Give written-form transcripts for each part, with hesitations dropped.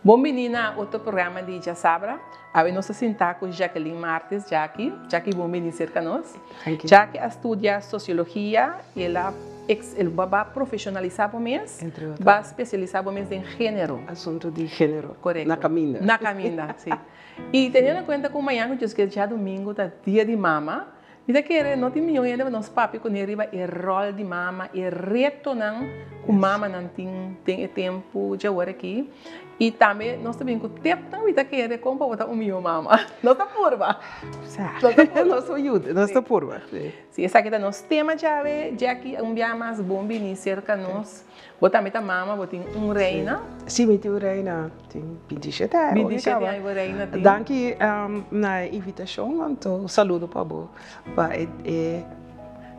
Bon bini na otro programa di Djasabra. Awe nos ta sinta ku Jacqueline Martes, Jackie. Jackie, bon bini serka nos. Thank you. Jackie a studia sociologia y el a ex, el ba profesionalisa bo mes, Entre otro. ba specialisa bo mes den genero. Asunto di genero. Correcto. Na caminda. Na caminda, si. Y teniendo en cuenta cu mañana cu Dios kier djadomingo ta dia di mama, Mi ta kere no tin mion hende pa nos papia kuné riba e ròl di mama, e retonan ku mamanan tin den e tempu dje awor aki. I tambe nos ta bin ku tepnan mi ta kere kon pa bo ta un mihó mama. Nos ta purba. Nos ta purba. Nos ta yuda, nos ta purba. Si, esaki ta nos tema djawe. Jackie, un bia mas bon bini serka nos. Bo tambe ta mama, bo tin un reina. Si, mi tin un reina. Tin 27 aña. 27 aña bo reina tin. Danki na e invitashon, anto saludo pa bo, pa e e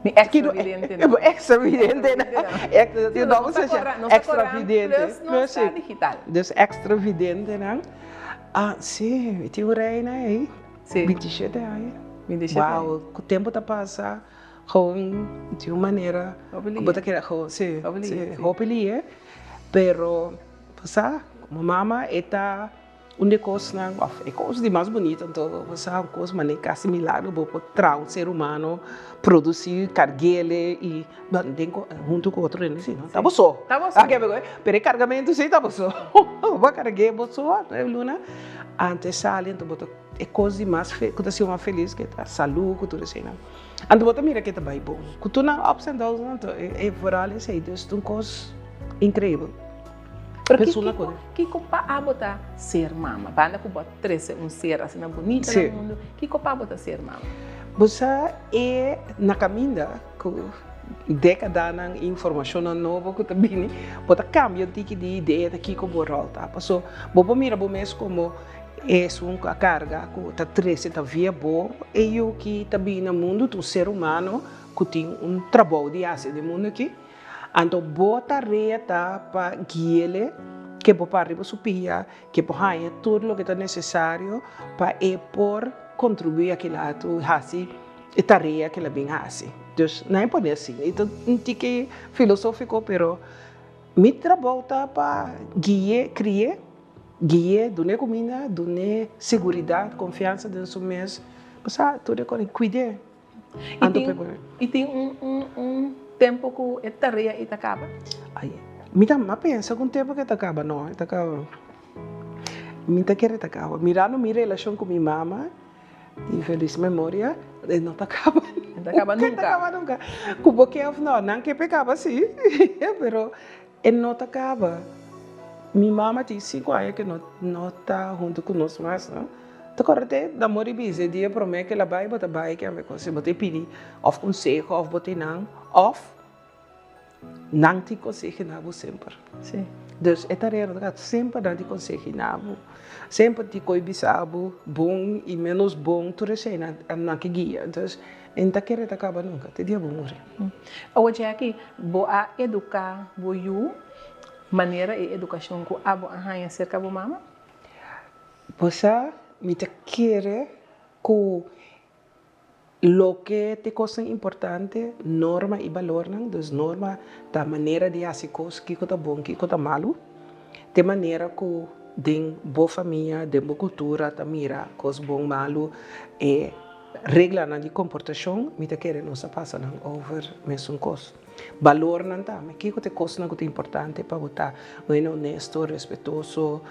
Mi extra vidente nan. Bo extra vidente nan. Extra vidente. Plus nos ta digital. Dus extra vidente nan. Ah, si, mi tin un reina ei. Si. 27 aña. 27 aña. Wow, ku tempu ta pasa gewoon di un manera ku bo ta keda gewoon, si, si, hopi lihe, pero Bo sa, komo mama e ta un di e kosnan òf e kos di mas bunito anto bo sa un kos manera kasi milagro bo por traha un ser humano produsí karg'el i den huntu ku otro hende si no ta bo so pero e kargamentu si ta bo so bo a karg'é bo so nuebe luna antes sali anto bo ta e kos di mas ku ta hasi bo mas felis ke ta salú ku tur eseinan anto bo ta mira ke ta bai bon ku tur nan ups and downs anto e vooral esei dus ta un kos inkreibel. Pero kiko, kiko pa abo ta ser mama? Banda ku bo a trese un ser asina bunita na mundu, kiko pa abo ta ser mama? Bo sa e na kaminda ku dekadanan i informashonnan nobo ku ta bini, bo ta kambia un tiki di idea ta kiko bo ròl ta. Paso bo por mira bo mes komo esun ku a karga ku ta trese ta via bo e yu ki ta bini na mundu, ta un ser humano ku tin un trabou di hasi den mundu aki. Anto bo tarea ta pa gui'ele ke bo para riba su pia, ke por haña tur loke ta nesesario pa e por kontribuí akila tu hasi e tarea ke el a bin hasi. Dus nan e pone asina. E ta un tiki filosófiko pero mi trabou ta pa gui'e, kri'e, gui'e, dun'e kuminda, dun'e seguridat, konfiansa den su mes, bo sa tur e kos, kuid'e. I tin, i tin un, un, un tempo ku e tarea ei ta kaba? Ai, mi ta a pensa ku un tempo ku e ta kaba, no, e ta kaba. Mi ta kere ta kaba. Mirando mi relashon ku mi mama, di felis memoria, e no ta kaba. E ta kaba nunka. E ta kaba nunka. Ku bo ke òf no, nan ke p'e kaba si, pero E no ta kaba. Mi mama tin sinku aña ke no no ta huntu ku nos mas no. Ta kòrda te na mori bisa e dia promé ke el a bai bo ta bai ke ame kos bo ta pidi òf konseho òf bo tin nan òf nan tin konseho na bo semper. Sí. Dus e tarea no ta kaba semper nan tin konseho na bo. Semper tin koi bisa bo bon i ménos bon tur esei nan nan ke guia. Dus e no ta kere ta kaba nunka te dia bo muri. Awor Jackie, bo a eduká bo yu manera e edukashon ku abo a haña serka bo mama? Bo sa, mi ta kere ku loke ta e kosnan importante, norma i balornan, dus norma ta manera di hasi kos, kiko ta bon, kiko ta malu, ta e manera ku den bo famia, den bo kultura ta mira kos bon, malu, e Reglanan di komportashon, mi ta kere nos a pasa nan over mesun kos. Balornan tambe, kiko ta e kosnan ku ta importante pa bo ta un hende honesto, respetuoso,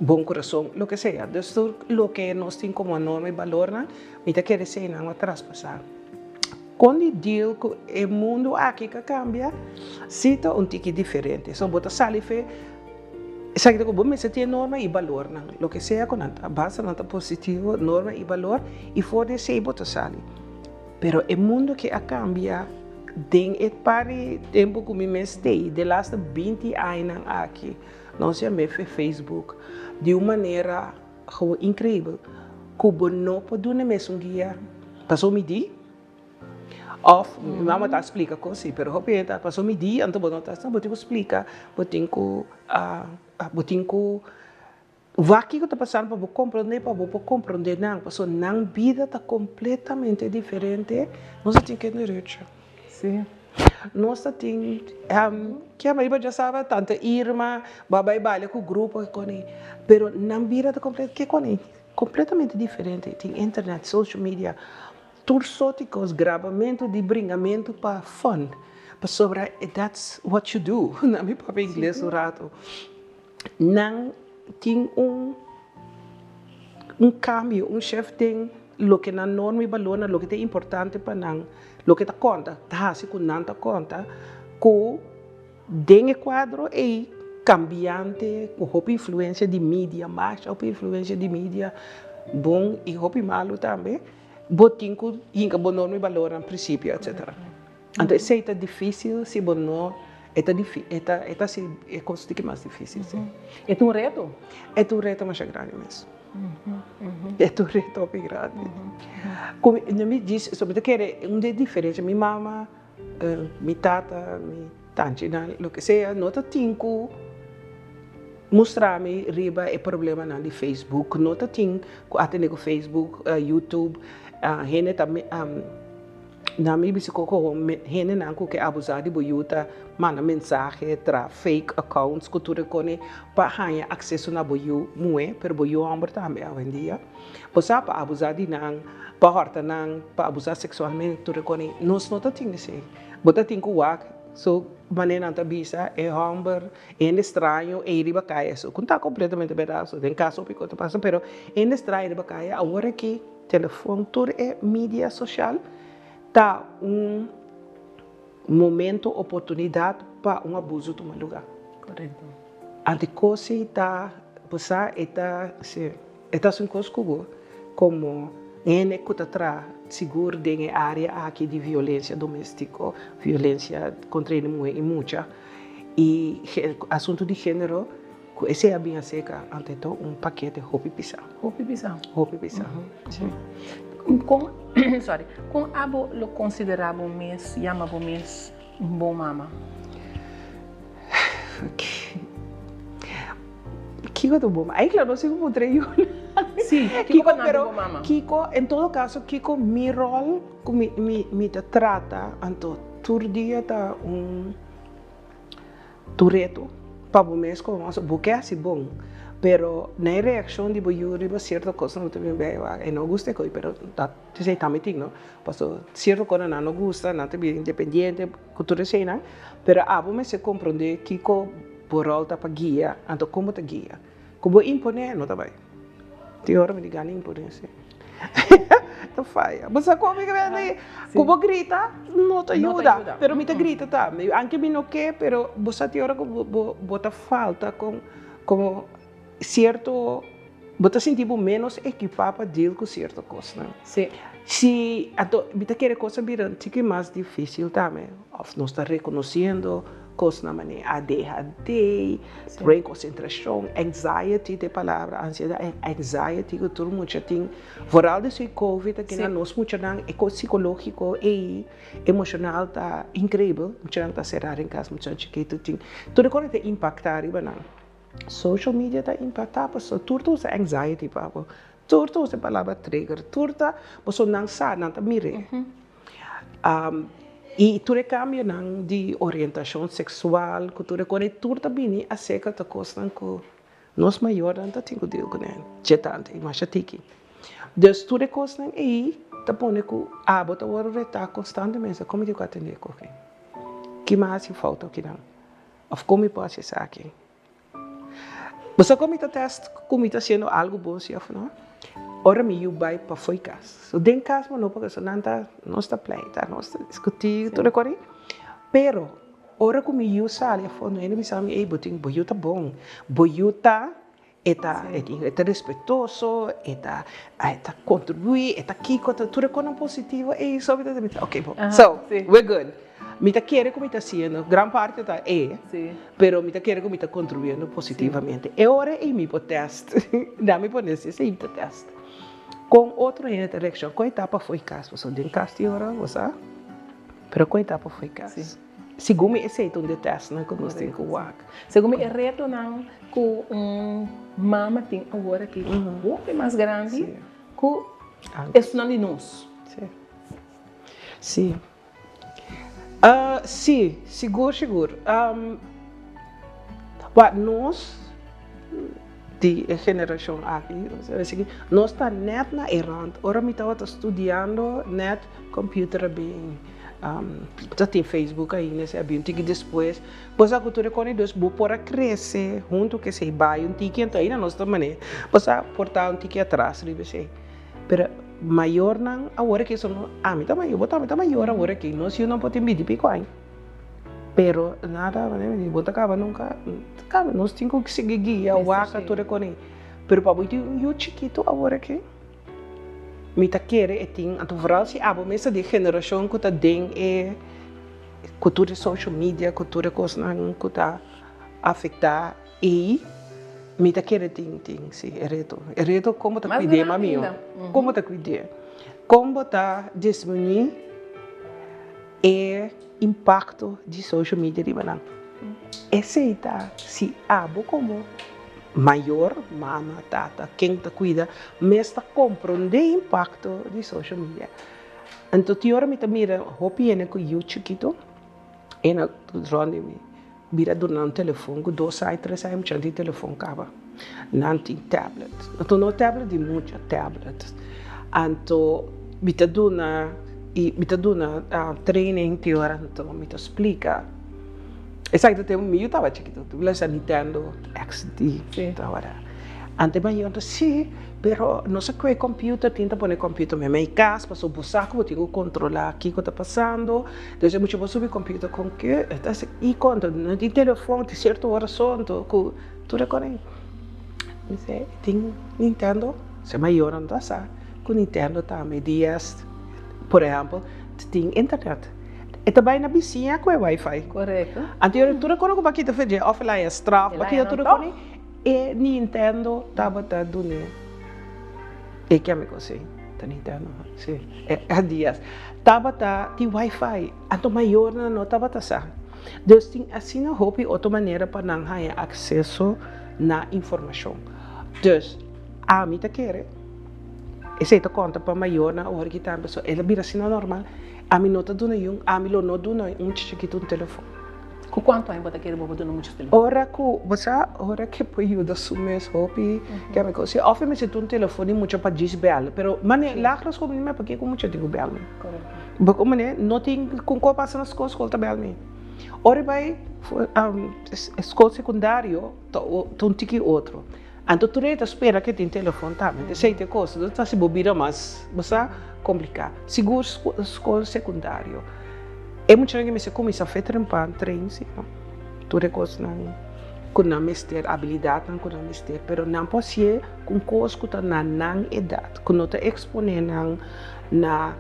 bon kurason, loke sea. Dus tur loke nos tin komo norma i balornan, mi ta kere esei nan a traspasá. Kon di deal ku e mundu aki ka kambia, si ta un tiki diferente. So bo ta sali fe. Esaki ta ku bo mester tin e norma i balornan, loke sea ku nan ta, basta nan ta positivo, norma i balor, i for di esei bo ta sali. Pero e mundu ke a kambia den e par di tempu ku mi mes stay, de laste binti añanan aki, nos ya mef e Facebook di un manera gewoon inkreibel, ku bo no por duna e mesun guia, pasobra mi di. Of mi mama ta splika kos si, pero hopi hende ta paso mi di anto bo no ta sa, bo tin ku splika, bo tin ku bo tin ku wak kiko ta pasando pa bo komprondé, pa bo por komprondé nan, pasobra nan bida ta kompletamente diferente, nos a tin ke derecho. Sí. Nos ta tin kier riba djasabra tanta Irma bo a bai baila ku grupo ke koni pero nan bida ta komple ke koni kompletamente diferente tin internet social media tur sorti kos grabamentu di bringamentu pa fun pasobra that's what you do nan mi papia ingles un rato nan tin un un kambio un shift den loke nan norma i balornan loke ta importante pa nan loke ta konta ta hasi ku nan ta konta ku den e kuadro ei kambiante ku hopi influensia di media masha hopi influensia di media bon i hopi malu tambe bo tin ku hinka bo norma i balornan prinsipio etsetera. Anto esei ta difícil si bo no e ta e ta e ta hasi e kos tiki mas difícil si. E ta un reto. E ta un reto masha grandi mes. E ta un reto hopi grandi. Ku mi mi djis so mi ta kere un di e diferencia mi mama mi tata mi tanchinan loke sea no ta tin ku mustra mi riba e problemanan di Facebook no ta tin ku atende ku Facebook YouTube hende ta Nan mi bisa ku hendenan ku ke abusá di bo yu ta manda mensahe tra fake accounts ku tur e kone pa haña akseso na bo yu muhé, pero bo yu hòmber tambe awendia. Bo sa pa abusá di nan, pa hòrta nan, pa abusá seksualmente tur e kone. Nos no ta tin esei. Bo ta tin ku wak so manera nan ta bisa e hòmber, hende straño ei riba kaya. So ku no ta kompletamente bèrdat, so den kas hopi kos ta pasa, pero hende straño riba kaya awor aki. Telefon tur e media social ta un momento oportunidad pa un abuso tuma lugar. Correcto. Anto cos ei ta bo sa e ta si e ta un cos cu bo como hende cu ta traha sigur den e area aki di violencia domestico, violencia contra hende muhe y mucha y asunto di genero. Ku esei a bin aserka ante to un pakete hopi pisá. Hopi pisá. Hopi pisá, si. Kon, sorry, kon abo lo konsiderá bo mes, yama bo mes un bon mama? Kiko ta un bon mama? Eigenlijk no sigo puntra yu. Si, kiko pa nan ta un bon mama? Kiko, en todo kaso, kiko mi ròl ku mi mi ta trata anto tur dia ta un. Tur reto pa bo mes komo mas bo ke hasi bon pero na e reakshon di bo yu riba sierto kosnan bo ta bin bei wak e no gusta e kos pero ta esei tambe tin no pasobra sierto kosnan nan no gusta nan ta bira independiente ku tur eseinan pero abo mester komprende kiko bo ròl ta pa guia anto kon bo ta guia. Ku bo imponé no ta bai. Tin ora mi di gana imponé si. Ta faya. Bo sa kon mi grandi? Ku bo grita no ta yuda. Pero mi ta grita tambe. Anke mi no ke pero bo sa tin ora ku bo bo ta falta kon komo sierto bo ta sinti bo ménos ekipá pa deal ku sierto kosnan. Si. Si anto mi ta kere kos a bira un tiki mas difísil tambe òf nos ta rekonosiendo. Kosnan manera ADHD, brain konsentrashon, anxiety ta e palabra, ansiedat, anxiety ku tur mucha tin. Vooral despues di covid a keda nos muchanan e kos sikológiko ei, emoshonal ta inkreibel. Muchanan ta será den kas, muchanan chikitu tin tur e kos ta impaktá riba nan. Social media ta impaktá pasobra tur ta usa anxiety pa bo, tur ta usa e palabra trigger, tur ta pasobra nan sa, nan ta mir'é. I tur e kambionan di orientashon seksual ku tur e kos ei tur ta bini aserka ta kosnan ku nos mayornan ta tin ku deal kuné dje tantu i masha tiki. Dus tur e kosnan ei ta pone ku abo ta wòrdu retá konstantemente kon mi tin ku atendé ku oke? Ki mi a hasi fout okinan? Òf kon mi por hasi esaki? Bo sa kon mi ta test ku mi ta hasiendo algu bon si òf no? Ora mi yu bai pafó i kas. So den kas bo no por so nan ta nos ta pleita, nos ta diskutí tur e kos ei. Pero ora ku mi yu sali afó no hende bisa mi ey bo tin bo yu ta bon, bo yu ta e ta e ta respetuoso, e ta e ta kontribuí, e ta kiko, tur e kosnan positivo ey so mi ta bisa okay bo so we're good. Mi ta kere ku mi ta hasiendo, gran parti ta e, pero mi ta kere ku mi ta kontribuyendo positivamente. E ora ei mi por tèst, nan mi pone si esei mi ta tèst. Kon otro hende ta reakshoná, kon e ta pafó e kas, pasobra den kas tin ora bo sa, pero kon e ta pafó e kas. Segun mi esei ta un di e tèstnan ku nos tin ku wak. Segun mi e retonan ku un mama tin awor aki ta hopi mas grandi ku esunnan di nos. Sí. Sí, sigur sigur. Wak nos di e generashon aki, nos ta nèt na e rand. Ora mi tabata studiando nèt computer a bin, ta tin Facebook ainda, esei a bin un tiki despues. Bo sa ku tur e kos dus bo por a krese huntu ku esei bai un tiki, anto ainda nos ta manera bo sa por ta un tiki atras riba esei. Pero mayornan awor aki son, ami ta mayor, bo tambe ta mayor awor aki, nos yunan por tin binti piko aña. Pero nada, bo ta kaba nunka, kaba, nos tin ku sigui guia, wak tur e kos ei. Pero pa bo tin un yu chikitu awor aki, mi ta kere e tin, anto vooral si abo mes ta di e generashon ku ta den e ku tur e social media, ku tur e kosnan ku ta afektá ei, mi ta kere tin tin si e reto. E reto kon bo ta kuid'é mami yo, kon bo ta kuid'é, kon bo ta disminuí e impakto di social media riba nan. Esei ta si abo komo mayor, mama, tata, ken ta kuida, mes ta komprondé impakto di social media. Anto tin ora mi ta mira hopi hende ku yu chikitu e na rònt di mi bira duna nan telefon ku dos aña tres aña mucha tin telefon kaba nan tin tablet anto no tablet di mucha tablet anto mi ta duna i mi ta duna training tin ora anto mi ta splika esaki ta tempu mi yu tabata chikitu mi lesa Nintendo XD tabata anto e mayor ta si. Pero nos a kue computer, tin ta pone computer meme ei cas, pasobra bo sa cu bo tin cu controla kico ta pasando, entonces e mucha bo subi computer con ke, e ta haci y con, no tin telefon, tin cierto ora so anto cu tur e cosnan. Mi si e tin Nintendo, su mayornan ta sa cu Nintendo tambe DS por ehempel tin internet, e ta bay na bisiña cu e wifi. Anto tur e cosnan cu bo a kita for dje of el a haya straf, bo a kita tur e cosnan. E Nintendo tabata dun'é e ke amigo si ta Nintendo si e dias tabata tin wifi anto mayornan no tabata sa dus tin asina hopi otro manera pa nan haña akseso na informashon dus ami ta kere esei ta konta pa mayornan awor ki tambe so el a bira asina normal ami no ta duna yun ami lo no duna un chichikitu un telefon. Ku kuantu aña bo ta kere bo por duna mucha telefon? Ora ku, bo sa, ora ke por yuda su mes hopi, ke mi kosi, òf e mester un telefon di mucha pa djis bèl, pero mane lagere skol mi pakie ku mucha tin ku bèl mi. Bo ku mane no tin ku kon pasa na skol, skol ta bèl mi. Ora e bai skol sekundario ta un tiki otro. Anto tur e ta spera ke tin telefon tambe, ta esei ta e kos, ta hasi bo bida mas, bo sa, kompliká. Sigur skol sekundario, e muchanan ke mester kuminsá fe trempan train si no, tur e kosnan ku nan mester, abilidatnan ku nan mester, pero nan por hasié ku un kos ku ta na nan edat, ku no ta eksponé nan na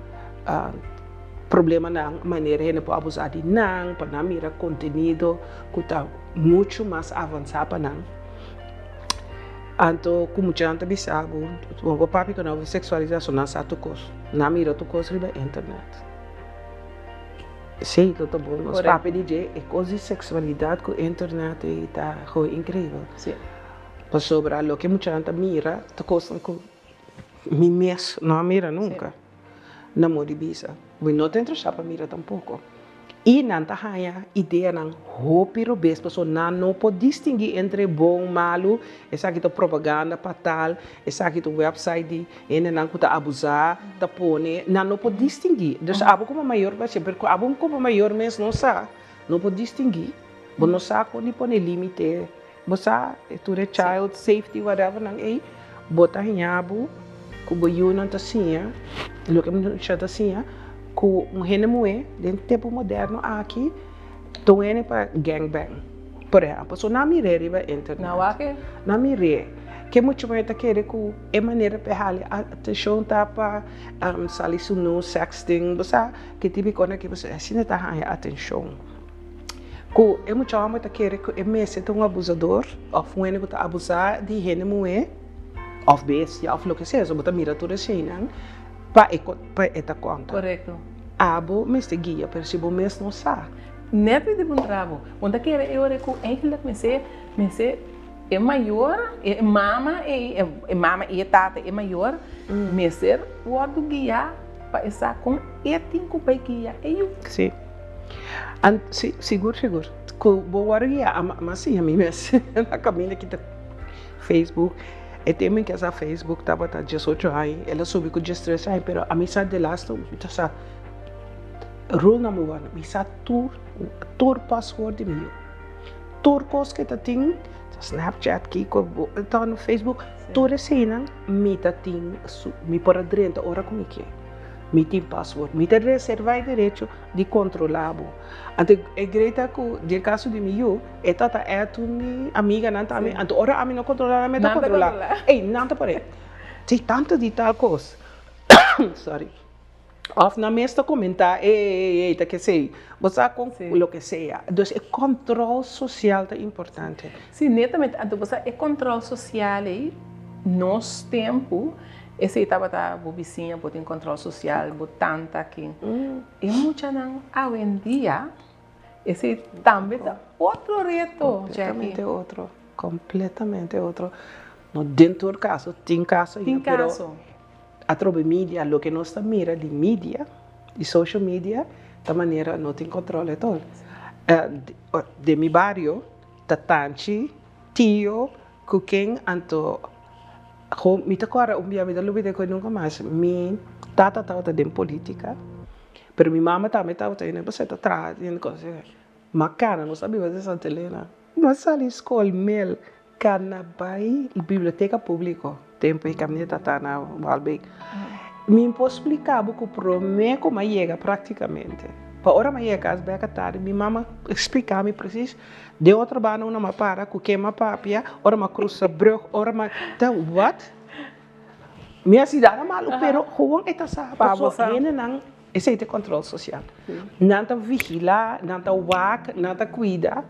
problemanan manera hende por abusá di nan, pa nan mira kontenido ku ta muchu mas avansá pa nan. Anto ku muchanan ta bisa bo, bo papia ku nan seksualisá so nan sa tur kos. Nan mira tur kos riba internet. Sí, lo ta bon. Nos papia di dje, e kos di seksualidat ku internet ei ta gewoon inkreibel. Pasobra loke muchanan ta mira ta kosnan ku mi mes no a mira nunka. Na modo di bisa, mi no ta interesá pa mira tampoko. I nan ta haña ideanan hopi robes pasobra nan no por distinguí entre bon, malu, esaki ta propaganda pa tal, esaki ta un website di hendenan ku ta abusá, ta pone, nan no por distinguí. Dus abo komo mayor bo hasié, pero ku abo komo mayor mes no sa, no por distinguí, bo no sa kon di pone límite. Bo sa, e tur e child safety whatever nan ei, bo ta haña bo ku bo yunan ta siña, loke mi ta ta siña, ku un hende muhé den tempu moderno aki ta un hende pa gang bang, por ehèmpel. So nan mir'é riba internet. Nan wak e? Nan mir'é. Ke mucha muhé ta kere ku e manera pa e hali atenshon ta pa sali su nu sexting, bo sa, ke tipo di kos aki, pasobra asina ta haña atenshon. Ku e mucha hòmber ta kere ku e mester ta un abusador òf un hende ku ta abusá di hende muhé òf bestia òf loke sea, so bo ta mira tur eseinan pa e pa e ta konta. Korekto. Abo mester guia, pero si bo mes no sa. Nèt mi di puntra bo, bo ta kere e ora ku eigentlik mester mester e mayor, e mama ei, e mama i e tata, e mayor mester wòrdu guiá pa e sa kon e tin ku bai guia e yu. Sí. An si sigur sigur ku bo wòrdu guiá a mi a siña mi mes na kaminda ki ta Facebook e tempu mi ke sa Facebook tabata diesocho aña el a subi ku diestres aña pero ami sa delaste mi ta sa rule number one mi sa tur tur paswoord di mi yu tur kos ke ta tin Snapchat kiko ta na Facebook tur eseinan mi ta tin su mi por a drenta ora ku mi ke. Mi tin paswoord. Mi ta reserva e derecho di controla bo. Anto e greta cu den caso di mi yu, e tata etu mi amiganan tambe. Anto ora ami no controla nan, mi ta controla. Ey, nan ta pone, si tanto di tal cos, sorry, of nan mes ta comenta, ey, ey, ey, ta kesey, bo sa con loke sea. Dus e control social ta importante. Si, netamente. Anto bo sa e control social ey, nos tempo, Esei tabata bo bisiña, bo tin control social, bo tanta aki. E muchanan awendia, esei tambe ta otro reto, Jackie. Completamente otro, completamente otro. No den tur caso, tin caso Tin caso. Pero atrobe media, loke nos ta mira di media, di social media, ta manera no tin control at all. Den mi bario ta tanchi, tio, Ku ken anto? Ho, mi ta kòrda un bia, mi ta lubid'é ku nunka mas, mi tata tabata den politika, pero mi mama tambe tabata hende pasobra e ta traha den kos. M'a kana, nos a biba den Santa Elena, m'a sali skol mel kana bai biblioteka públiko, tempu e kaminda ta na Waalbeek. Mi por splika bo ku promé ku m'a yega praktikamente, pa ora m'a yega kas bèk atardi, mi mama splika mi presis. Den otro banda una m'a para ku ken m'a papia, ora m'a krusa brug, ora m'a ta wat? Mi a siña malu pero gewoon e ta sa pasobra hendenan esei ta e control social. Nan ta vigila, nan ta wak, nan ta kuida.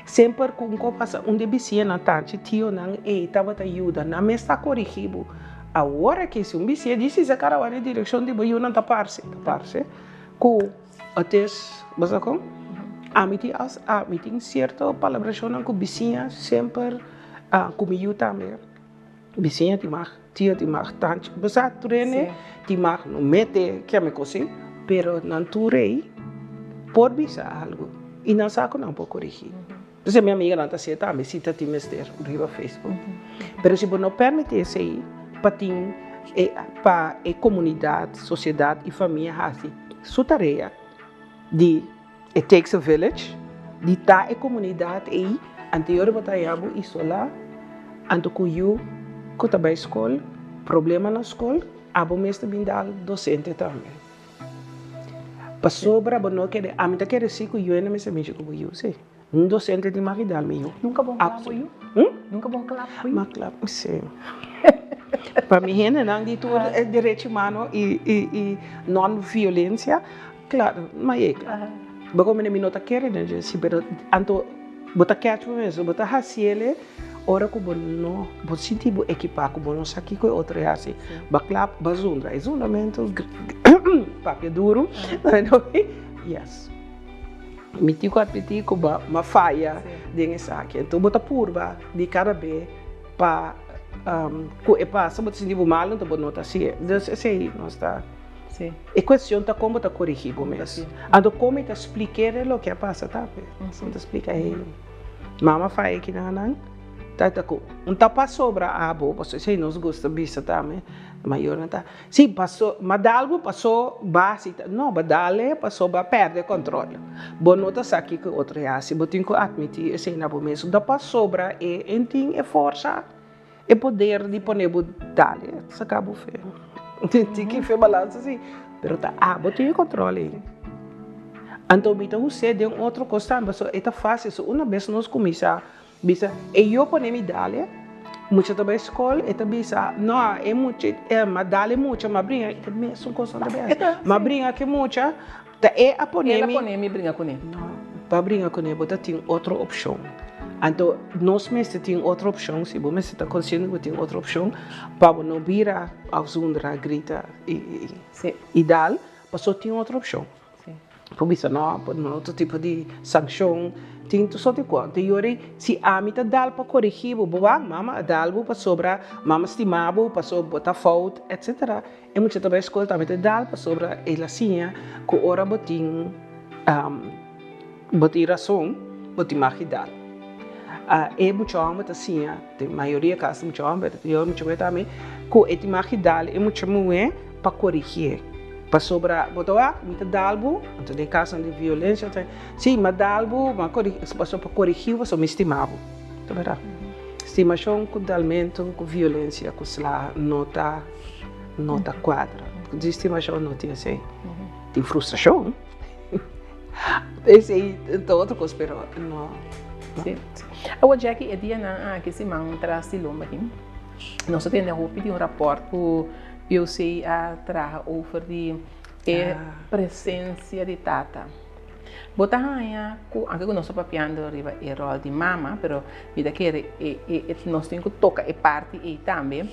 Semper ku un kos pasa un di e bisiñanan tanchi tionan ei tabata yuda nan mes ta korigi bo. Awor aki si un bisiña disi sa kara wak den direkshon di bo yunan ta parse, ta parse ku. Het is, bo sa kon? Ami tin as, ami tin sierto palabrashonnan ku bisiña semper ku mi yu tambe. Bisiña tin mag, tio tin mag, tanchi, bo sa tur hende tin mag no mete keme kos ei, pero nan tur ei por bisa algu i nan sa ku nan por korigí. P'esei mi amiganan ta hasié tambe si ta tin mester riba Facebook. Pero si bo no permití esei pa tin e pa e komunidat, sosiedat i famia hasi su tarea di it takes a village, di ta e komunidat ei, anto yora bo ta haña bo isolá, anto ku yu ku ta bai skol, problema na skol, abo mes ta bin dal dosente tambe. Pasobra bo no kere, ami ta kere si ku yu no mester mishi ku bo yu si. Un docente di mag dal mi yu. Nunka bo klap bo yu? Nunka bo klap bo yu? Ma klap, si. Pa mi hendenan di tur e derecho humano i i i non violencia, klaro, ma e klap. Bo komo mi no ta kere den dje si, pero anto bo ta catch bo mes, bo ta hasiele ora ku bo no, bo sinti bo ekipá ku bo no sa kiko e otro e hasi. Bo a klap, bo a zundra. E zundramentu papia duru, yes. Mi tin ku atmití ku bo a faya den esaki. Anto bo ta purba di kada be pa ku e pasa bo ta sinti bo malu anto bo no ta hasié. Dus esei nos ta. E kuestion ta kon bo ta korigí bo mes. Anto kon mi ta splik'é loke a pasa tambe. Mi ta splika e mama faya kinanan ta ta ku un ta pasobra abo pasobra esei nos gusta bisa tambe mayornan ta. Si paso ma dal bo paso ba si ta no ba dal e paso ba perde control bo no ta sa kiko e otro e hasi bo tin ku admiti esei na bo mes ta pasobra e en tin e forsa e poder di pone bo dal e saka bo fe tin ki fe balansa si pero ta abo tin e control ei anto mi ta hus'e den otro kos tambe pasobra e ta facil so una bes nos kuminsa Bisa, e yo pone mi dale, mucha ta bai skol, e ta bisa, no, e mucha, e ma dale mucha, ma bringa, e ta mesun kos nan ta bai hasi. Ma bringa ku e mucha, ta e a pone mi. El a pone mi bringa kuné. No, pa bringa kuné bo ta tin otro opshon. Anto nos mester tin otro opshon, si bo mester ta konsiente ku bo tin otro opshon, pa bo no bira òf zundra, grita i dal, pasobra tin otro opshon. Por bisa no, por duna otro tipo di sankshon, tin tur sorti kos. Anto yori, si ami ta dal pa korigí bo, bo wak mama a dal bo pasobra mama stima bo, pasobra bo ta fout, etsetera. E mucha ta bai skol tambe ta dal pasobra el a siña ku ora bo tin. Bo tin rason, bo tin mag di dal. E mucha homber ta siña, den mayoria kaso mucha homber, yo mucha muhé tambe, ku e tin mag di dal e mucha muhé pa korigié. Pasobra bo ta wak, mi ta dal bo, anto den kasonan di violensia, si, mi a dal bo, mi a korigí, pasobra pa korigí bo pasobra mi stima bo. Ta bèrdat. Stimashon ku dalmentu, ku violensia, ku sla no ta no ta kuadra. Di stimashon no tin esei. Tin frustrashon. Esei ta otro kos pero no. Si. Awor Jackie e dianan aki siman tras di lomba aki nos a tende hopi di un raport ku POC a traha over di e presensia di tata. Bo ta haña ku anke ku nos ta papiando riba e ròl di mama pero mi ta kere e e nos tin ku toka e parti ei tambe.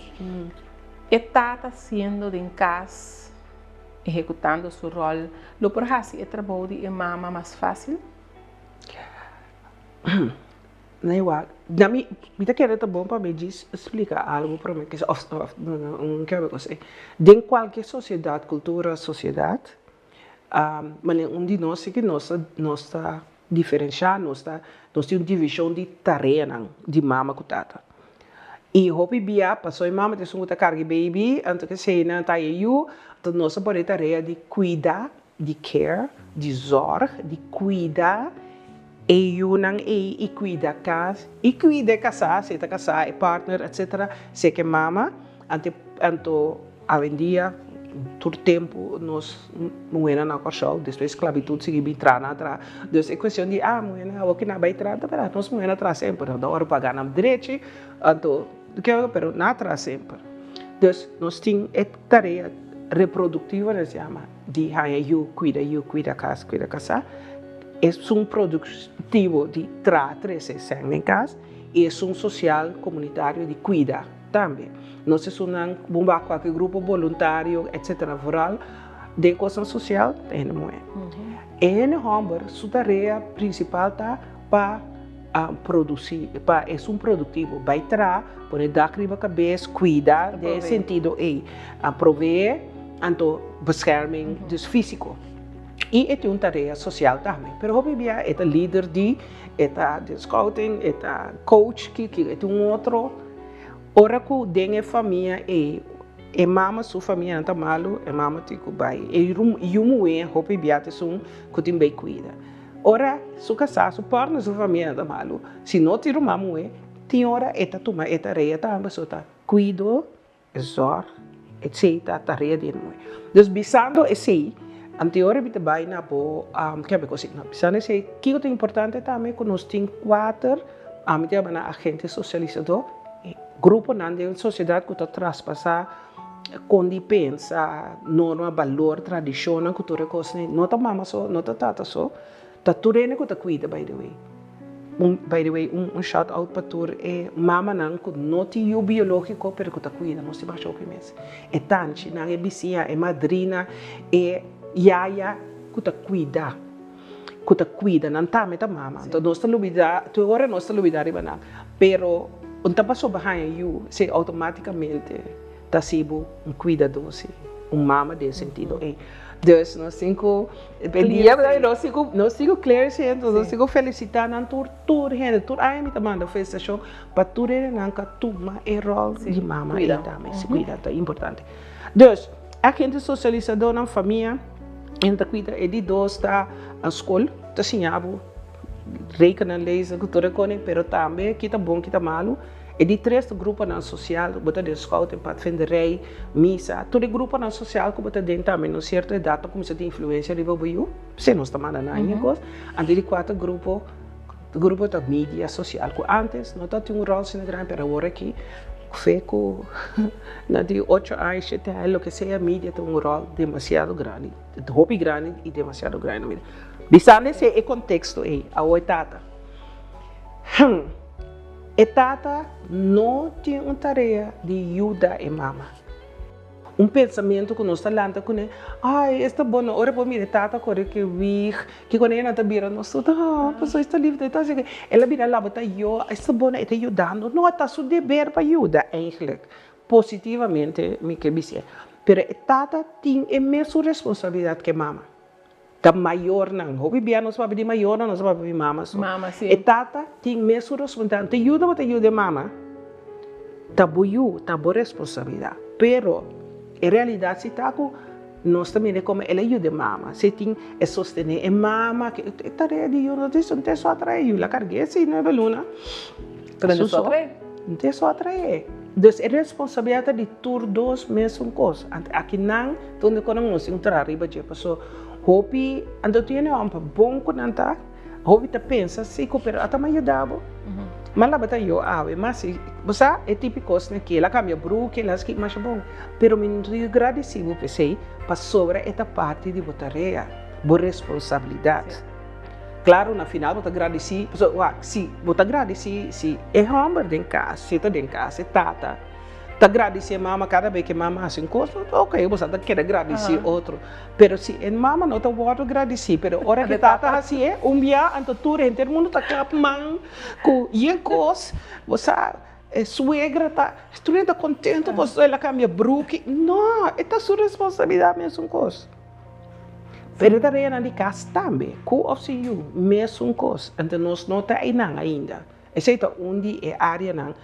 E tata siendo den kas ehekutando su ròl lo por hasi e trabou di e mama mas fásil? Na igual. Na mi, mi ta kere ta bon pa mi djis splika algu prome ke òf òf un kebe kos ei. Den kualke sosiedat, kultura, sosiedat, manera un di nos si ke nos ta nos ta diferenshá, nos ta nos tin un divishon di tareanan di mama ku tata. I hopi bia paso e mama ta esun ku ta karga e baby, anto kesei nan ta e yu, anto nos a pone e tarea di kuida, di care, di zorg, di kuida e yunan ei i kuida kas, i kuida e kasá si e ta kasá, e partner etcetera, si e ke mama, anto anto awendia tur tempu nos muhénan na Kòrsou despues sklabitut sigui bin traha nan a traha, dus e kuestion di ah muhénan awor ki nan a bai traha ta bèrdat nos muhénan a traha semper nan ta ora paga nan drechi anto pero nan a traha semper dus nos tin e tarea reproduktivo nos yama di haña yu kuida yu kuida kas kuida kasá esun produktivo di traha trese sèn den kas i esun sosial komunitario di kuida. Tambe, nos esunnan ku bon wak kualke grupo boluntario etcetera vooral den kosnan sosial ta hende muhé. E hende hòmber su tarea prinsipal ta pa produsí, pa esun produktivo, bai traha, pone dak riba kabes, kuida den e sentido ei, proveé, anto bescherming dus físiko. I e tin un tarea sosial tambe, pero hopi bia e ta lider di, e ta den scouting, e ta coach, kiko, e tin un otro. Ora ku den e famia ei e mama su famianan ta malu, e mama tin ku bai. E yu muhé hopi bia ta esun ku tin bai kuida. Ora su kasá, su partner su famianan ta malu, si no tin ruman muhé, tin ora e ta tuma e tarea tambe, so ta kuido. E zorg, etcetera, tarea di e muhe. Dus bisando esey, anteora mi ta bay na bo kende cos no, bisando esey, kico ta importante tambe cu nos tin cuater, ami ta yama nan agente socializador, gruponan den sociedad cu ta traspasa con di pensa, norma, balor, tradicionnan cu tur e cosnan, no ta mama so, no ta tata so, Ta tur hende ku ta kuida by the way. Un by the way un shout out pa tur e mamanan ku no tin yu biológiko pero ku ta kuida nos tin masha hopi mes. E tanchinan, e bisiña, e madrina, e yaya ku ta kuida, ku ta kuida nan tambe ta mama. Anto nos ta lubida tur ora nos ta lubida riba nan pero un ta pasobra haña yu esei outomátikamente ta hasi bo un kuidadó si, un mama den sentido ei. Dus nos tin ku nos tin ku nos tin ku clear esei enton nos tin ku felisitá nan tur tur hende tur aña mi ta manda felisitashon pa tur hendenan ku a tuma e ròl di mama ei tambe si kuida ta importante. Dus agente sosialisadónan famia hende ta kuida e di dos ta skol ta siña bo rekenen lezen ku tur e kos pero tambe kita bon kita malu. E di tres ta gruponan sosial, bo ta den scout, den padvinderij, misa, tur e gruponan sosial ku bo ta den tambe na un sierto edat ta kuminsá tin influensia riba bo yu, p'esei nos ta manda nan e kos. Anto e di kuater grupo, grupo ta media sosial ku ántes no tabatin un ròl asina grandi pero awor aki fe ku na di ocho aña, shete aña, loke sea media ta un ròl demasiado grandi, hopi grandi i demasiado grandi na media. Bisando esei e konteksto ei, awor e tata. E tata no tin un tarea di yuda e mama. Un pensamentu ku nos ta lanta kuné, Ai, es ta bon, ora bo mira e tata kore ku e wig, kiko nan ta bira nos tur, ah, pasobra es ta liefde, e ta hasi, el a bira laba ta yo, es ta bon, e ta yudando. No, ta su deber pa yuda eigenlijk, positivamente mi ke bis'é. Pero e tata tin e mesun responsabilidat ku e mama. Ta mayornan. Hopi bia nos papia di mayornan, nos a papia di mama so. Mama, si. E tata tin mesun responsabilidat. Te yuda bo ta yuda e mama, ta bo yu, ta bo responsabilidat. Pero e realidat si ta ku nos ta mira komo el a yuda e mama. Si tin e sostené e mama, e tarea di yu no ta esei, no ta e so a trae yu, la karg'é si nuebe luna. Pero no ta e so a trae. No ta e so a trae. Dus e responsabilidat ta di tur dos mesun kos. Anto akinan ta unda ku nos tin ku traha riba dje paso hopi anto tin hende homber bon ku nan ta hopi ta pensa si ku pero ata mi a yuda bo mi a laba yo awe mas si bo sa e tipo di kos aki el a kambia bruki el a hasi masha bon pero mi no ta gradisi bo p'esei pasobra e ta parti di bo tarea bo responsabilidat. Claro na final bo ta gradisi pasobra wak si bo ta gradisi si e homber den cas si e ta den cas e tata ta gradisi e mama cada bes ke e mama hasi un cos ok bo sa ta keda gradisi otro pero si e mama no ta wordo gradisi pero ora ke tata hasi'e un bia anto tur henter mundo ta klap man ku yen cos bo sa e suegra ta tur hende ta contento pasobra el a cambia bruki no e ta su responsabilidad mesun cos. Pero e tareanan di kas tambe, ku òf sin yu, mesun kos. Anto nos no ta einan ainda. Esei ta un di e áreanan.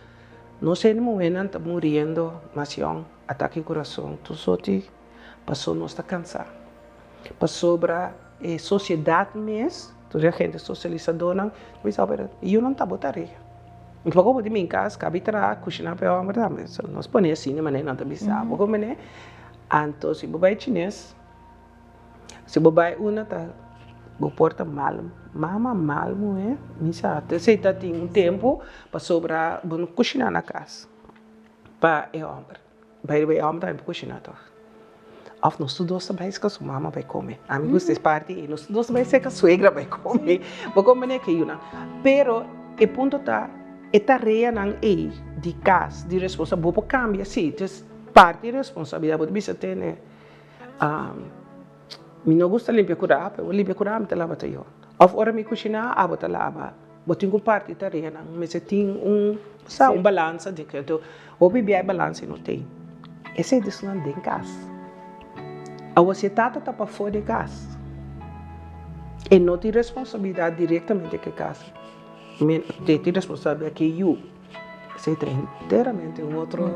Nos hende muhénan ta muriendo mas yòn, atake kurason, tur sorti, pasobra nos ta kansá. Pasobra e sosiedat mes, tur e hende sosialisadónan, ta bisa, pero yunan ta bo tarea. Un poko bo di mi kas, kabi traha, kushiná pa e hòmber tambe. So nos pone asina manera nan ta bisa bo. Anto si bo bai chines, si bo bai una ta bo por ta mal mama, mal muhe, mi sa. Esei ta tin un tempu pasobra bo no kushina na kas pa e hòmber. Bai riba e hòmber tambe por kushina tòg. Òf nos tur dos ta bai serka su mama bai kome. Ami gusta es parti ei, nos tur dos ta bai serka suegra bai kome. Bo komprende ke yunan. Pero e punto ta e tareanan ei di kas, di responsabilidat, bo por kambia si. Parti responsabilidad bo ta bisa tene mi no gusta limpia cura pero bo limpia cura mi ta laba ta yo of ora mi cushina abo ta laba bo tin cu parti tareanan mester tin un sa un balansa di anto hopi bia e balansa no tey esey ta esnan den cas awor si e tata ta pafo di cas e no tin responsabilidad directamente cu e cas e tin responsabilidad cu e yu. Esei ta enteramente un otro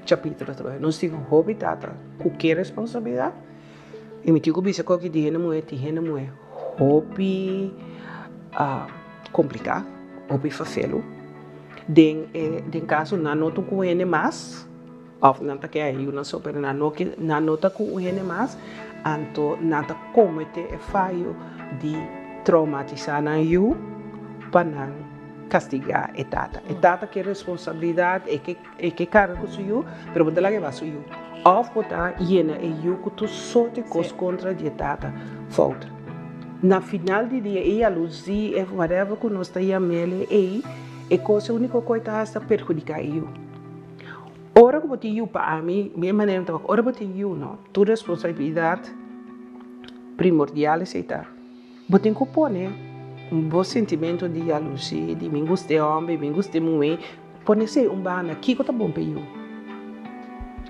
chapitulo atrobe. Nos tin hopi tata ku ke responsabilidat i mi tin ku bisa ku aki di hende muhé tin hende muhé hopi kompliká, hopi fafelu. Den e den kaso nan no ta ku hende mas. Of nan ta ke a yu nan so, pero nan no ke, nan no ta ku un hende mas, anto nan ta komete e fayo di traumatisá nan yu pa nan kastigá e tata. E tata ke responsabilidat, e ke e ke karga ku su yu, pero bo ta laga e ba su yu. Of bo ta yena e yu ku tur sorti kos kontra di e tata. Fout. Na final di dia e yaluzí, e whatever ku nos ta yam'el ei, e kos e úniko ku e ta hasi ta perhudiká e yu. Ora ku bo tin yu, pa ami, mi manera mi ta wak, ora bo tin yu no, tur responsabilidat primordial esei ta, bo tin ku pone bo sentimentu di yalusí, di mi gusta e hòmber, mi gusta e muhé, pone esei un banda, kiko ta bon pa e yu?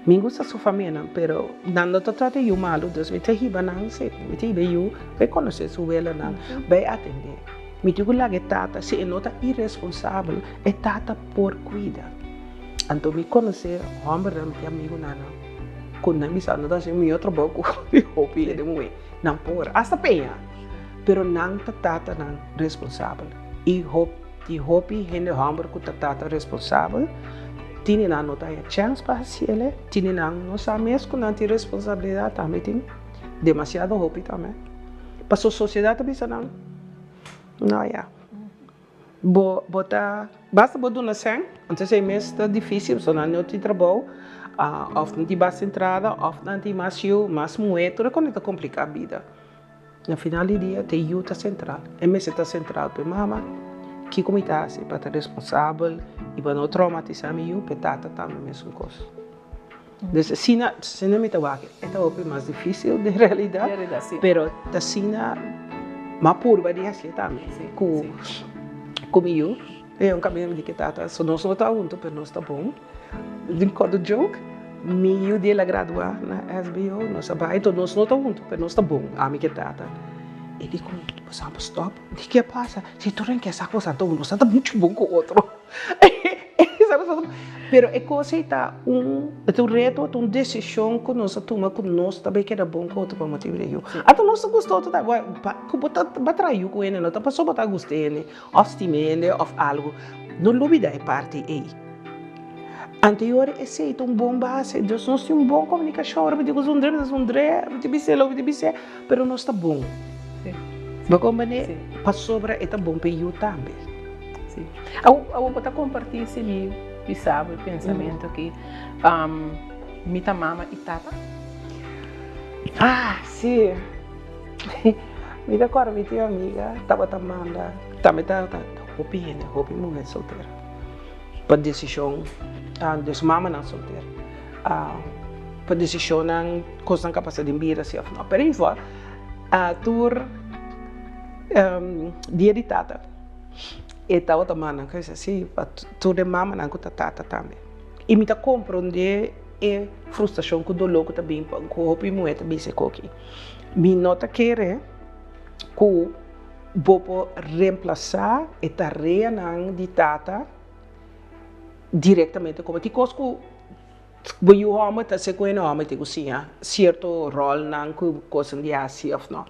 Mi gusta su famianan, pero nan no ta trata e yu malu, dus mi ta hiba nan si, mi ta hiba e yu bai konosé su welanan, bai atendé. Mi tin ku laga e tata, si e no ta iresponsabel, e tata por kuida. Anto mi konosé hòmbernan, mi tin amigunan ku nan bisa no ta hasi mihó trabou ku hopi hende muhé. Nan por asta peña, pero nan ta tatanan responsabel. I i hopi hende hòmber ku ta tata responsabel, tini nan no ta haña chèns pa hasiel, tini nan no sa mes ku nan tin responsabilidat tambe tin demasiado hopi tambe. Pasobra sosiedat ta bisa nan, no ya. Bo bo ta basta bo duna sèn, anto esei mes ta difísil pasobra nan no tin trabou òf nan tin basta entrada òf nan tin mas yu, mas muhé, tur e kos ta kompliká bida. Na final di dia te yu ta sentral, e mester ta sentral pa e mama, kiko mi ta hasi pa ta responsabel i pa no traumatisá mi yu, pa e tata tambe mesun kos. Dus asina, asina mi ta wak, e ta hopi mas difícil den realidad, pero ta asina m'a purba di hacié tambe cu cu mi yu. E un caminda mi di cu e tata, so nos no ta hunto pero nos ta bon. Di acuerdo joke, mi yu di el a gradua na SBO, nos a bai, enton nos no ta hunto pero nos ta bon, ami cu e tata. E di ku boso a stòp. Di ke a pasa? Si tur nan ke sa ku boso ta un, boso ta muchu bon ku otro. Pero e kos ei ta un, e ta un reto, ta un desishon ku nos a tuma ku nos ta bai keda bon ku otro pa motibu di yu. Anto nos ta gusta otro tambe. Ku bo ta traha yu ku hende no ta pasobra bo ta gusta hende òf stima hende òf algu. No lubida e parti ei. Anterior esei ta un bon base, dus nos tin un bon komunikashon, ora mi tin ku zundré mi ta zundré, mi tin bis'é loke mi tin bis'é, pero nos ta bon. Bo komprendé? Pasobra e ta bon pa e yu tambe. Sí. Awor bo ta kompartí si mi bisa bo e pensamentu aki, mi ta mama i tata? Ah, sí. Mi ta kòrda mi tin un amiga tabata manda, tambe tabata hopi hende, hopi muhé soltera. Pa desishon, dus mamanan soltero, pa desishonnan, kosnan ku a pasa den bida si òf no. Pero in ieder geval, tur dia di tata e tabata manda kos asi pa tur e mamanan ku ta tata tambe. I mi ta komprondé e frustrashon ku doló ku ta bin ku hopi muhé ta bisa e koki. Mi no ta kere ku. Bo por remplasá e tareanan di tata direktamente komo tin kos ku bo yu hòmber ta hasi ku hende hòmber tin ku siña sierto ròlnan ku kosnan di hasi òf nò.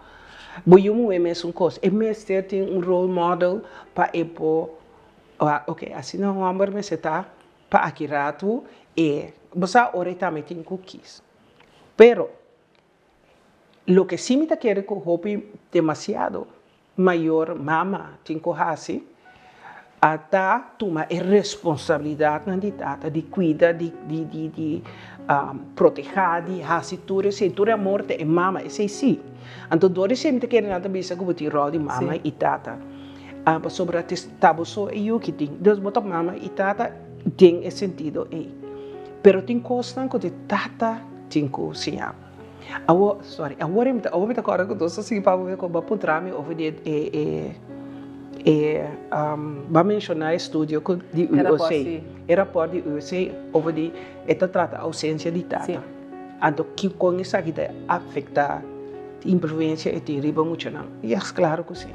Bo yu muhé mesun kos, e mester tin un role model pa e por wak oke asina un hòmber mester ta pa aki ratu e bo sa ora e tambe tin ku kis. Pero Loke si mi ta kere ku hopi demasiado mayor mama tin ku hasi a ta tuma e responsabilidatnan di tata di kuida di di di di protehá di hasi tur esei tur e amor ta e mama esei si anto dor esei mi ta kere nan ta bisa ku bo tin ròl di mama i tata pasobra ta bo so e yu ki tin dus bo ta mama i tata den e sentido ei pero tin kosnan ku te tata tin ku siña. Awor, sorry, awor mi ta, awor mi ta kòrda ku nos a sigui papia ku bo a puntra mi over di e, e, e, e bo a menshoná e studio ku di E rapòrt, UOC. sí. E rapòrt di UOC over di e ta trata ousensia di tata. Sí. Anto ki kon esaki ta afektá, influensia e tin riba muchanan? Yes, klaro ku sí.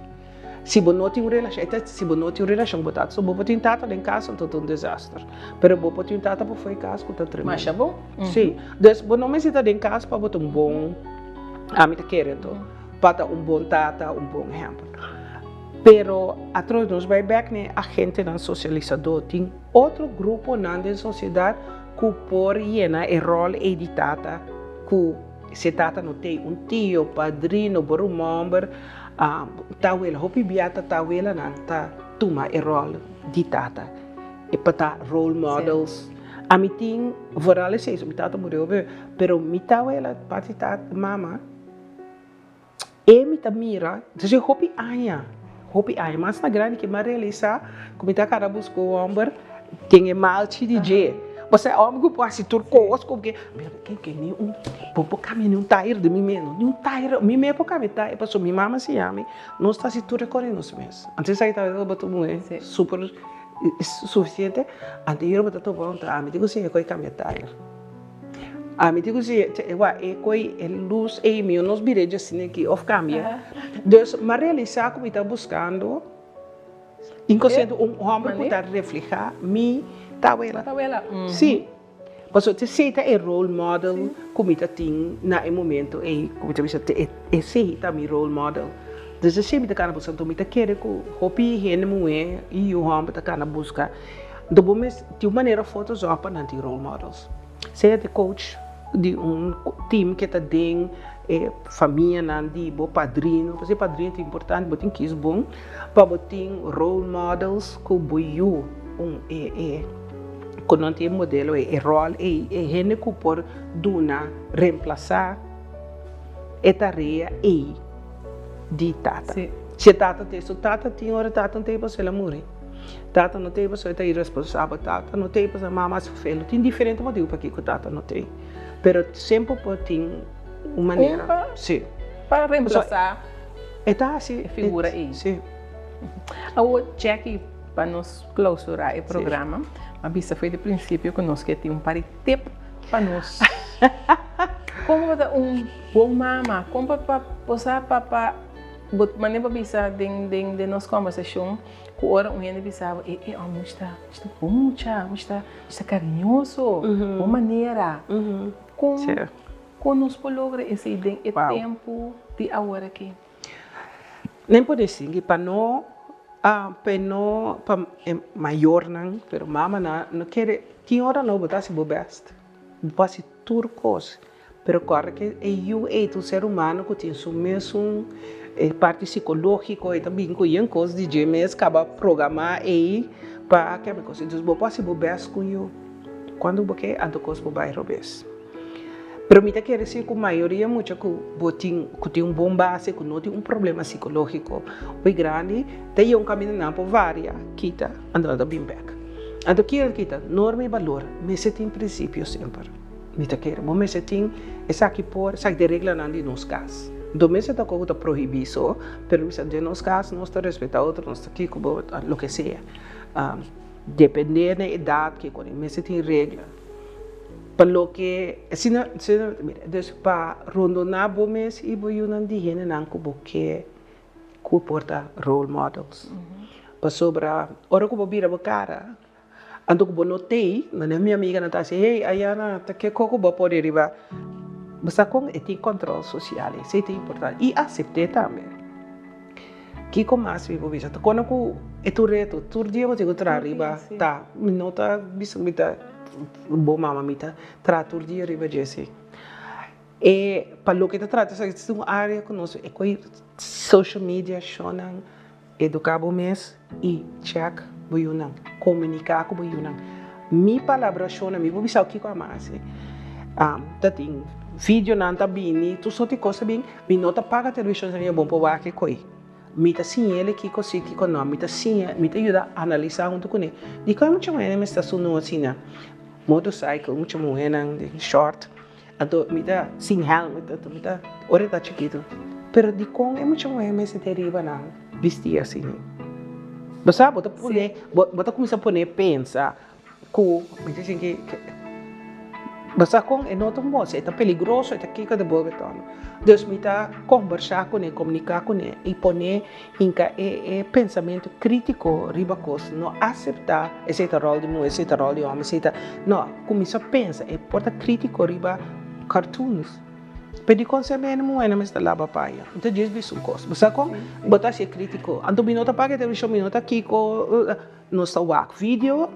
Si bo no tin un relashon, e ta si bo no tin un relashon ku bo tata, so bo por tin tata den kas anto ta un desaster. Pero bo por tin un tata pafó e kas ku ta tremendo. Masha bon. Si. Dus bo no mester ta den kas pa bo ta un bon, ami ta kere anto, pa ta un bon tata, un bon ehèmpel. Pero atrobe nos bai bèk na e agentenan sosialisadó. Tin otro gruponan den sosiedat ku por yena e ròl ei di tata ku si e tata no t'ei, un tio, padrino, bo ruman hòmber. Tawela, hopi bia ta tawelanan ta tuma e ròl di tata, e pa ta role models. Ami tin, vooral esei, mi tata murió hopi, pero mi tawela, parti tata, mama, e mi ta mira, desde hopi aña, hopi aña, mas na grandi ke mi a realisá ku mi ta kara buska un hòmber den e malchi di dje. Osea, hòmber ku por hasi tur kos, ku ke, mi ke ke ni un, bo por kambia ni un tayer di mi mes, ni un tayer, mi mes por kambia tayer, pasobra mi mama siña mi, nos ta hasi tur e kos di nos mes. Antes esaki tabata tabata muhé super sufisiente, antes bo ta topa un traha, mi tin ku siña kon e kambia tayer. Ami tin ku siña, wak e koi e lus ei mi nos bira dje asina aki òf kambia. Dus mi a realisá ku mi ta buskando. Inkonsente un hòmber ku ta reflehá mi tawela. Tawela. Sí. Pasobra esei ta e role model ku mi ta tin na e momento ei ku mi ta bisa esei ta mi role model. Dus esei mi ta kana buska. Anto mi ta kere ku hopi hende muhé i yu hòmber ta kana buska. Anto bo mes di un manera òf otro zòrg pa nan tin role models. Sea di coach di un team ke ta den e famianan di bo padrino, pasobra e padrino ta importante, bo tin kis bon pa bo tin role models ku bo yu un e e ku nan tin e modelo ei, e ròl ei, e hende ku por duna remplasá e tarea ei di tata. Si e tata ta su tata tin ora tata no ta ei pasobra el a muri. Tata no t'ei pasobra e ta iresponsabel, tata no t'ei pasobra mama a sufriendo. Tin diferente motibu pakiko tata no t'ei, pero semper por tin un manera. Un pa Sí. pa remplasá E ta hasi e figura ei. Sí. Awor Jackie, pa nos klausurá e programa, a bisa for di prinsipio ku nos ke tin un par di tip pa nos. Kon pa ta un bon mama? Kon pa pa bo sa pa pa. Bo manera pa bisa den den den nos kòmbersashon ku ora un hende bisa bo e e ò mucha ta mucha ta bon mucha, mucha ta mucha ta kariñoso, bon manera. Kon kon nos por logra esei den e tempu di awor aki? Nen por distingui pa no pa no pa e mayornan pero mamanan no kere tin ora no bo ta hasi bo bèst bo hasi tur kos. Pero kòrda ke e yu ei ta un ser humano ku tin su mesun e parti sikológiko, e ta bin ku yen kos di dje mes kaba programá ei pa keme kos. Entonces bo por hasi bo bèst ku yu. Kuando bo ke anto kos por bai robes. Pero mi ta kere si ku mayoria mucha ku bo tin ku tin un bon base, ku no tin un problema sikológiko muy grandi, ta yega un kaminda nan por varia, kita, anto nan ta bin bèk. Anto kier kita? Norma i balor mester tin prinsipio semper. Mi ta kere bo mester tin esaki por esaki ta e reglanan di nos kas. Do mester ta koku ta prohibí so, pero bisa den nos kas nos ta respetá otro, nos ta kiko bo loke sea. Dependé na edat kiko ni mester tin regla pa loke asina asina mira dus pa rondoná bo mes i bo yunan di hendenan ku bo ke ku por ta role models. Pasobra ora ku bo bira bo kara. Anto ku bo no tei, manera mi amiganan ta hasi, hey Ayana, ta ke koko bo a pone riba? Bo sa kon e tin kòntròl sosial, esei ta importante i asept'é tambe. Kiko mas mi por bisa? Ta kona ku e tur reto, tur dia bo tin ku traha riba ta, mi no ta bisa ku mi ta bon mama, mi ta traha tur dia riba dje si. E pa loke ta trata esaki ta un área ku nos e ko'i social media shownan. Eduká bo mes i chèk bo yunan. Komuniká ku bo yunan. Mi palabrashonnan, mi por bisa kiko a masi. Ta tin videonan ta bini, tur sorti kos ta bin. Mi no ta paga televishon si mi bon por wak e koi. Mi ta siña el kiko si, kiko no. Mi ta siña, mi ta yuda analisá huntu kuné. Dikon e mucha muhénan mester sunu asina? Motorcycle, mucha muhénan den short. Anto mi ta sin helmet, anto mi ta ora e ta chikitu. Pero dikon e mucha muhé mester ta riba nan bisti asina? Bo sa, bo ta pone, bo bo ta kuminsá pone pensa ku mi ta sinti bo sa kon e no ta un bon, e ta peligroso, e ta kiko ta bolbe tòg. Dus mi ta kombersá kuné, komuniká kuné i pone hinka e e pensamentu krítiko riba kos. No aseptá esei ta ròl di muhé, esei ta ròl di hòmber, esei ta, no. Kuminsá pensa, e por ta krítiko riba cartoons. Pero dikon semper hende muhé mester laba paña? Mi ta djis bisa un kos. Bo sa kon? Bo ta hasi e krítiko. Anto mi no ta paga e televishon, mi no ta kiko, nos ta wak video.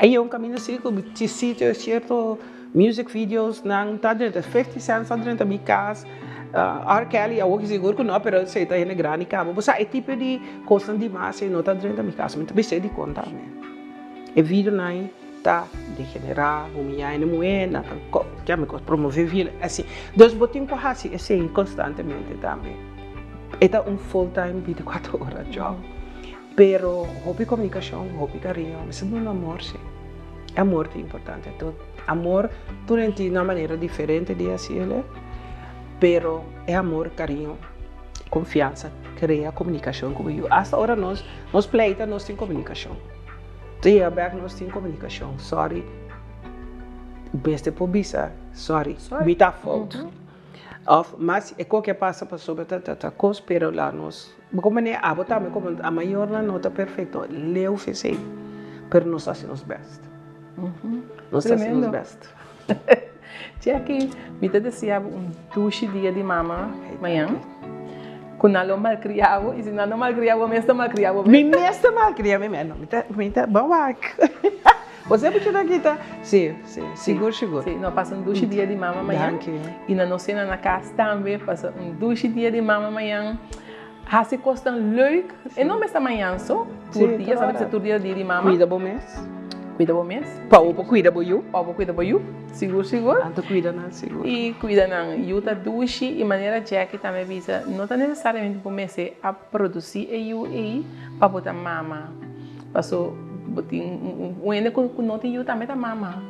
Ei un kaminda si ku ti sitio sierto music videos nan ta drenta, 50 Cent ta drenta mi kas, R. Kelly awor ki sigur ku no, pero esei ta hende grandi kaba. Bo sa e tipo di kosnan dimas ei no ta drenta mi kas. Mi ta bisa e dikon tambe. E videonan ei ta degenerá, humiyá hende muhé, nan ta keme kos, promové violensia, asina. Dus bo tin ku hasi esei konstantemente tambe. E ta un full time bintikuater ora job. Pero hopi komunikashon, hopi kariño, mester duna amor si. E amor ta importante. Anto amor tur hende tin una manera diferente di hasi el, pero e amor, kariño, konfiansa krea komunikashon ku bo yu. Asta ora nos nos pleita nos tin komunikashon. Te yega bek nos tin komunikashon. Sorry, mester por bisa sorry, mi ta fout. Of mas e koke a pasa pasobra ta ta ta kos pero la nos bo komo manera abo tambe komo a mayornan no ta perfecto leu f'esei pero nos ta hasi nos best nos ta hasi nos best. Jackie mi ta desea bo un dushi dia di mama mañan ku nan lo malkria bo i si nan no malkria bo mes ta malkria bo mes. Mi mes ta malkria mi mes no mi ta mi ta bo wak. Bo sa puchi ta kita? Si, si, sigur, sigur. Si, no pasa un dushi dia di mama mañan. Danki. I na nos cena na cas tambe pasa un dushi dia di mama mañan. Hasi cosnan leuk. E no mester mañan so, tur dia, sa bisa tur dia dia di mama. Cuida bo mes. Cuida bo mes. Pa bo por cuida bo yu. Pa bo cuida bo yu, sigur, sigur. Anto cuida nan sigur. I cuida nan. Yu ta dushi i manera Jackie tambe bisa, no ta necesariamente bo mester a produci e yu ei pa bo ta mama. Paso bo tin un hende ku no tin yu tambe ta mama.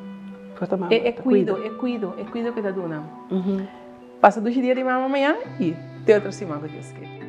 Por ta mama. E kuido, e kuido, e kuido ku e ta duna. Pasa dushi dia di mama mañan i te otro siman ku Dios ke.